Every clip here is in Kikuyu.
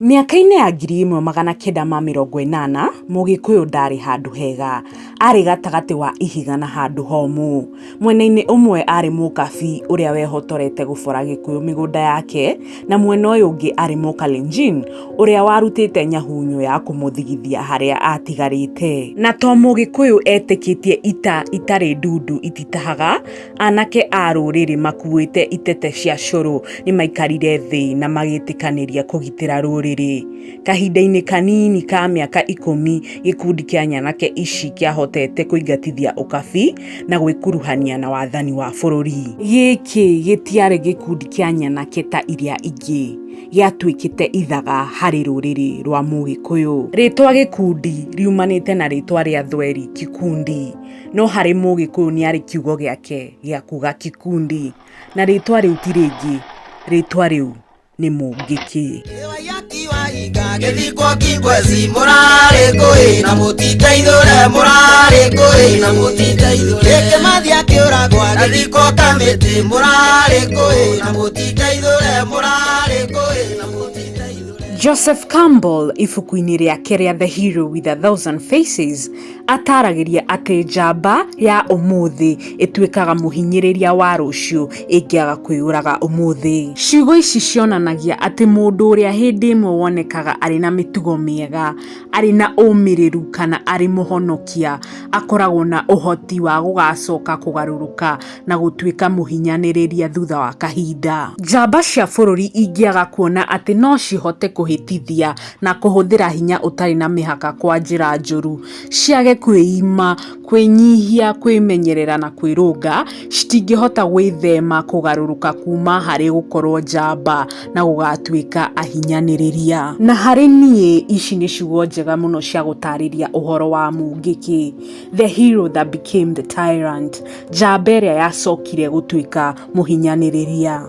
Mĩaka-inĩ ya 1980, Mũgĩkũyũ ndarĩ handũ hega, arĩ gatagatĩ wa ihiga na handũ homũ. Mwena-inĩ ũmwe arĩ Mũkabi ũrĩa wehotorete gũbora Gĩkũyũ mĩgũnda yake, na mwena ũyũ ũngĩ arĩ Mũkalenjin ũrĩa warutĩte nyahunyo ya kũmũthigithia harĩa atigarĩte. Na to Mũgĩkũyũ etĩkĩtie ita itarĩ ndundu ititahaga, anake a rũrĩrĩ makuĩte itete cia cũrũ nĩ maikarire thĩ na magĩtĩkanĩria kũgitĩra rũrĩrĩ. Kahinda-inĩ kanini ka mĩaka 10 gĩkundi kĩa nyanake ici kĩahotete kũingatithia ũkabi na gwĩkuruhania na wathani wa bũrũri. Gĩkĩ gĩtiarĩ gĩkundi kĩa nyanake ta iria ingĩ, gĩatuĩkĩte ithaga harĩ rũrĩrĩ rwa Mũgĩkũyũ. Rĩtwa gĩkundi riumanĩte na rĩtwa rĩa thweri kikundi, no harĩ Mũgĩkũyũ nĩ arĩ kiugo gĩake gĩa kuga kikundi, na rĩtwa rĩu ti rĩngĩ, rĩtwa rĩu nĩ Mũngĩkĩ. Gĩthikwo Kibwezi mũrarĩ ngũĩ na mũtiteithũre mũrarĩ ngũĩ na mũtiteithũre Gĩkĩmathi akĩũragwo agĩthikwo Kamĩtĩ mũrarĩ ngũĩ na mũtiteithũre mũrarĩ ngũĩ na mũtiteithũre. Joseph Campbell ibuku-inĩ rĩake rĩa The Hero with a Thousand Faces ataragĩria atĩ njamba ya ũmũthĩ ĩtuĩkaga mũhinyĩrĩria wa rũciũ ĩngĩaga kwĩyũraga ũmũthĩ. Ciugo ici cionanagia atĩ mũndũ ũrĩa hĩndĩ ĩmwe wonekaga arĩ na mĩtugo mĩega, arĩ na ũmĩrĩru kana arĩ mũhonokia, akoragwo na ũhoti wa gũgacoka kũgarũrũka na gũtuĩka mũhinyanĩrĩria thutha wa kahinda. Njamba cia bũrũri ingĩaga kuona atĩ no cihote kũhĩtithia na kũhũthĩra hinya ũtarĩ na mĩhaka kwa njĩra njũru, ciage kwĩima, kwĩnyihia, kwĩmenyerera na kwĩrũnga, citingĩhota gwĩthema kũgarũrũka kuma harĩ gũkorwo njamba na gũgatuĩka ahinyanĩrĩria. Na harĩ niĩ ici nĩ ciugo njega mũno cia gũtarĩria ũhoro wa Mũngĩkĩ, the hero that became the tyrant, njamba ĩrĩa yacokire gũtuĩka mũhinyanĩrĩria.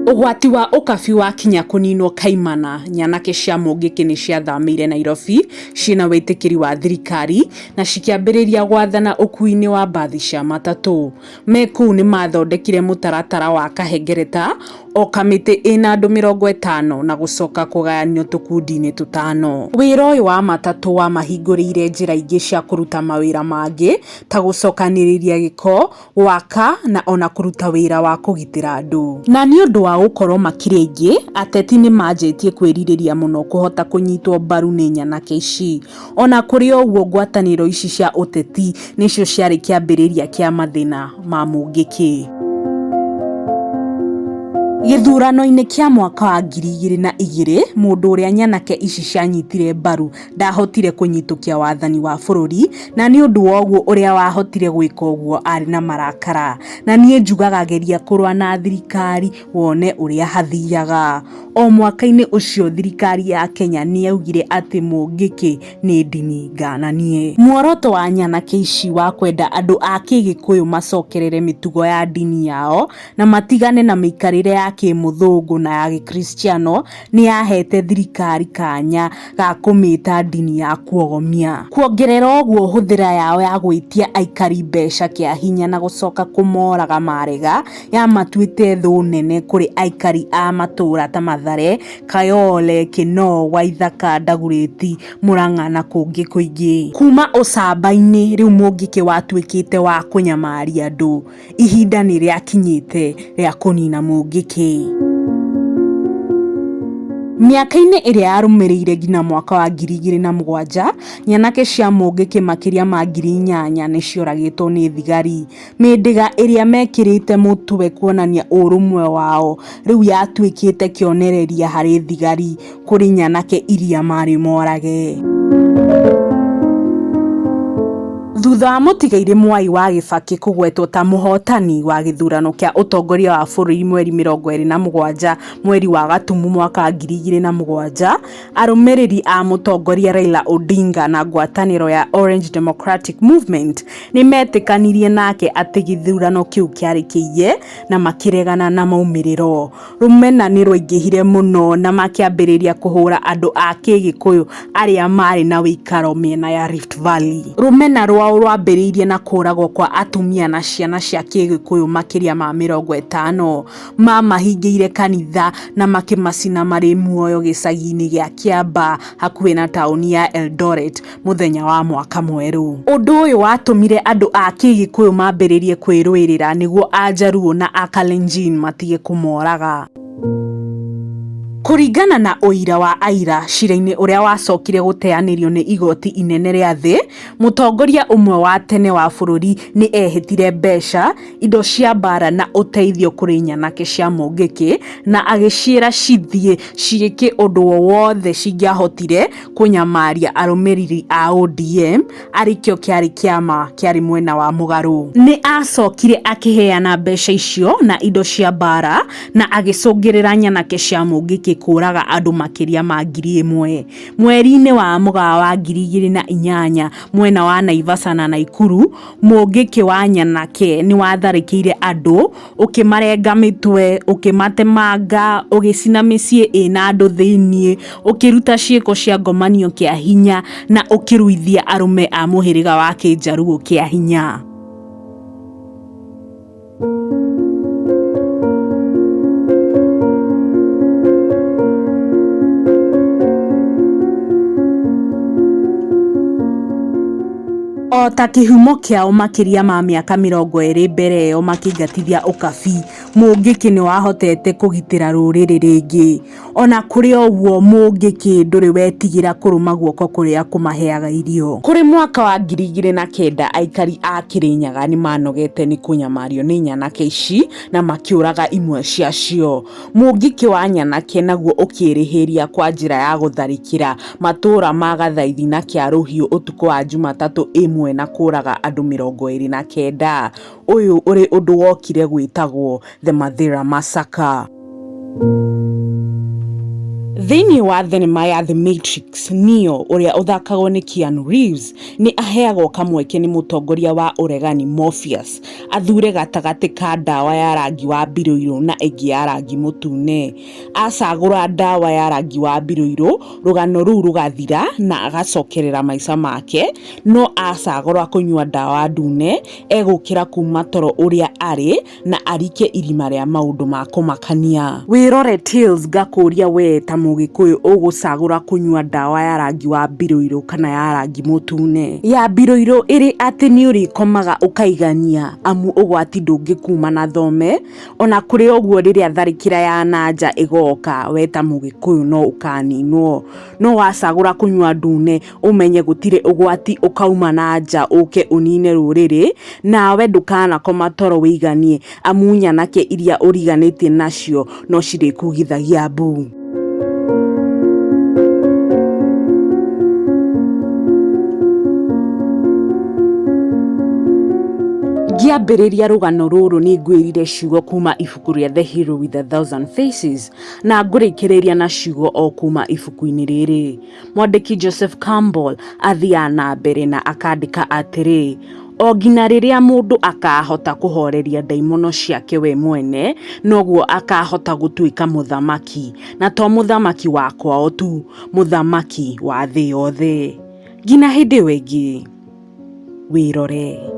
Ũgwati wa ũkabi wakinya kũninwo kaimana, nyanake cia Mũngĩkĩ nĩ ciathamĩire Nairobi ciĩna wĩtĩkĩri wa thirikari na cikĩambĩrĩria gwathana ũkuui-inĩ wa mbathi cia matatũ. Me kũu nĩ mathondekire mũtaratara wa kahengereta o kamĩtĩ ĩna andũ 50 na gũcoka kũgayanio tũkundi-inĩ tũtano. Wĩra ũyũ wa matatũ wamahingũrĩire njĩra ingĩ cia kũruta mawĩra mangĩ ta gũcokanĩrĩria gĩko, gwaka na ona kũruta wĩra wa kũgitĩra andũ. Na nĩ ũndũ wa gũkorwo makĩrĩ aingĩ, ateti nĩ manjĩtie kwĩrirĩria mũno kũhota kũnyitwo mbaru nĩ nyanake ici. Ona kũrĩ ũguo ngwatanĩro ici cia ũteti nĩcio ciarĩ kĩambĩrĩria kĩa mathĩna ma Mũngĩkĩ. Gĩthurano-inĩ kĩa mwaka wa 2002, mũndũ ũrĩa nyanake ici cianyitire mbaru ndahotire kũnyitũkia wathani wa bũrũri, na nĩ ũndũ wa ũguo ũrĩa wahotire gwĩka ũguo arĩ na marakara. Na niĩ njugaga geria kũrũa na thirikari wone ũrĩa hathiaga. O mwaka-inĩ ũcio thirikari ya Kenya nĩ yaugire atĩ Mũngĩkĩ nĩ ndini ngananie. Muoroto wa nyanake ici wa kwenda andũ a kĩgĩkũyũ macokerere mĩtugo ya ndini yao na matigane na mĩikarĩre ya kĩmũthũngũ na ya gĩkristiano nĩ yahete thirikari kanya ga kũmĩta ndini ya kuogomia. Kuongerera ũguo hũthĩra yao ya gwĩtia aikari mbeca kĩa hinya na gũcoka kũmoraga marega yamatuĩte thũ nene kũrĩ aikari a matũra ta Mathare, Kayole, Kinoo, Waithaka, Dagoretti, Murang'a na kũngĩ kũingĩ. Kuma ũcamba-inĩ rĩu Mũngĩkĩ watuĩkĩte wa kũnyamaria andũ. Ihinda nĩ rĩakinyĩte rĩa kũnina Mũngĩkĩ. Mĩaka-inĩ ĩrĩa yarũmĩrĩire nginya mwaka wa 2007, nyanake cia Mũngĩkĩ makĩria ma 8,000 nĩ cioragĩtwo nĩ thigari. Mĩndĩga ĩrĩa mekĩrĩte mũtwe kuonania ũrũmwe wao rĩu yatuĩkĩte kĩonereria harĩ thigari kũrĩ nyanake iria marĩ morage. Thutha wa mũtigairĩ Mwai wa Kibaki kũgwetwo ta mũhotani wa gĩthurano kĩa ũtongoria wa bũrũri mweri 27 mweri wa Gatumu mwaka wa 2007, arũmĩrĩri a mũtongoria Raila Odinga na ngwatanĩro ya Orange Democratic Movement nĩ metĩkanirie nake atĩ gĩthurano kĩu kĩarĩ kĩiye na makĩregana na maumĩrĩro. Rũmena nĩ rwaingĩhire mũno na makĩambĩrĩria kũhũra andũ a Kĩgĩkũyũ arĩa marĩ na wĩikaro mĩena ya Rift Valley. Rũmena rwao rwao rwambĩrĩirie na kũragwo kwa atumia na ciana cia Kĩgĩkũyũ makĩria ma 50. Mamahingĩire kanitha na makĩmacina marĩ muoyo gĩcagi-inĩ gĩa Kĩambaa hakuhĩ na taũni ya Eldoret mũthenya wa mwaka mwerũ. Ũndũ ũyũ watũmire andũ a Kĩgĩkũyũ mambĩrĩrie kwĩrũĩrĩra nĩguo Ajaruo na Akalenjin matige kũmoraga. Kũringana na ũira wa aira cira-inĩ ũrĩa wacokire gũteanĩrio nĩ igoti inene rĩa thĩ, mũtongoria ũmwe wa tene wa bũrũri nĩ ehĩtire mbeca, indo cia mbaara na ũteithio kũrĩ nyanake cia Mũngĩkĩ na agĩciĩra cithiĩ ciĩke ũndũ o wothe cingĩahotire kũnyamaria arũmĩrĩri a ODM arĩ kĩo kĩarĩ kĩama kĩarĩ mwena wa mũgarũ. Nĩ acokire akĩheana mbeca icio na indo cia mbaara na agĩcũngĩrĩra nyanake cia Mũngĩkĩ kũraga andũ makĩria ma 1000. Mweri-inĩ wa Mũgaa wa 2008 mwena wa Naivasha na Naikuru, Mũngĩkĩ wa nyanake nĩ watharĩkĩire andũ, ũkĩmarenga mĩtwe, ũkĩmatemanga, ũgĩcina mĩciĩ ĩna andũ thĩinĩ, ũkĩruta ciĩko cia ngomanio kĩa hinya na ũkĩruithia arũme a mũhĩrĩga wa Kĩnjaruo kĩa hinya. O ta kĩhumo kĩao makĩria ma mĩaka 20 mbere ĩyo makĩingatithia ũkabi, Mũngĩkĩ nĩ wahotete kũgitĩra rũrĩrĩ rĩngĩ. Ona kũrĩ ũguo Mũngĩkĩ ndũrĩ wetigĩra kũrũma guoko kũrĩa kũmaheaga irio. Kũrĩ mwaka wa 2009 aikari a Kĩrĩnyaga nĩ manogete nĩ kũnyamario nĩ nyanake ici na makĩũraga imwe ciacio. Mũngĩkĩ wa nyanake naguo ũkĩĩrĩhĩria kwa njĩra ya gũtharĩkĩra matũũra ma Gathaithi na Kĩarũhiũ ũtukũ wa Jumatatũ ĩmwe na kũũraga andũ 29. Ũyũ ũrĩ ũndũ wokire gwĩtagwo The Mathira Massacre. Thĩinĩ wa thenema ya The Matrix, Neo, ũrĩa ũthakagwo nĩ Keanu Reeves, nĩ aheagwo kamweke nĩ mũtongoria wa ũregani Morpheus athuure gatagatĩ ka ndawa ya rangi wa mbirũirũ na ĩngĩ ya rangi mũtune. Acagũra ndawa ya rangi wa mbirũirũ, rũgano rũu rũgathira na agacokerera maica make, no acagũra kũnyua ndawa ndune, egũkĩra kuma toro ũrĩa arĩ na arike irima rĩa maũndũ ma kũmakania. Wĩrore Tales ngakũria wee ta mũgĩkũyũ ũgũcagũra kũnyua ndawa ya rangi wa mbirũirũ kana ya rangi mũtune? Ya mbirũirũ ĩrĩ atĩ nĩũrĩkomaga ũkaigania amu ũgwati ndũngĩkuma na thome, ona kũrĩ ũguo rĩrĩa tharĩkĩra ya na nja ĩgoka we ta mũgĩkũyũ no ũkaninwo. No wacagũra kũnyua ndune ũmenye gũtirĩ ũgwati ũkauma na nja ũke ũnine rũrĩrĩ, nawe ndũkanakoma toro wĩiganie amu nyanake iria ũriganĩtie nacio no cirĩkugithagia mbu. Ngĩambĩrĩria rũgano rũrũ nĩ ngwĩrire ciugo kuma ibuku rĩa The Hero with a Thousand Faces na ngũrĩkĩrĩria na ciugo o kuma ibuku-inĩ rĩrĩ. Mwandĩki Joseph Campbell athiaga na mbere na akandĩka atĩrĩ, O nginya rĩrĩa mũndũ akaahota kũhooreria ndaimono ciake we mwene, noguo akaahota gũtuĩka mũthamaki, na to mũthamaki wa kwao tu, mũthamaki wa thĩ yothe. Nginya hĩndĩ ĩyo ĩngĩ, wĩrore.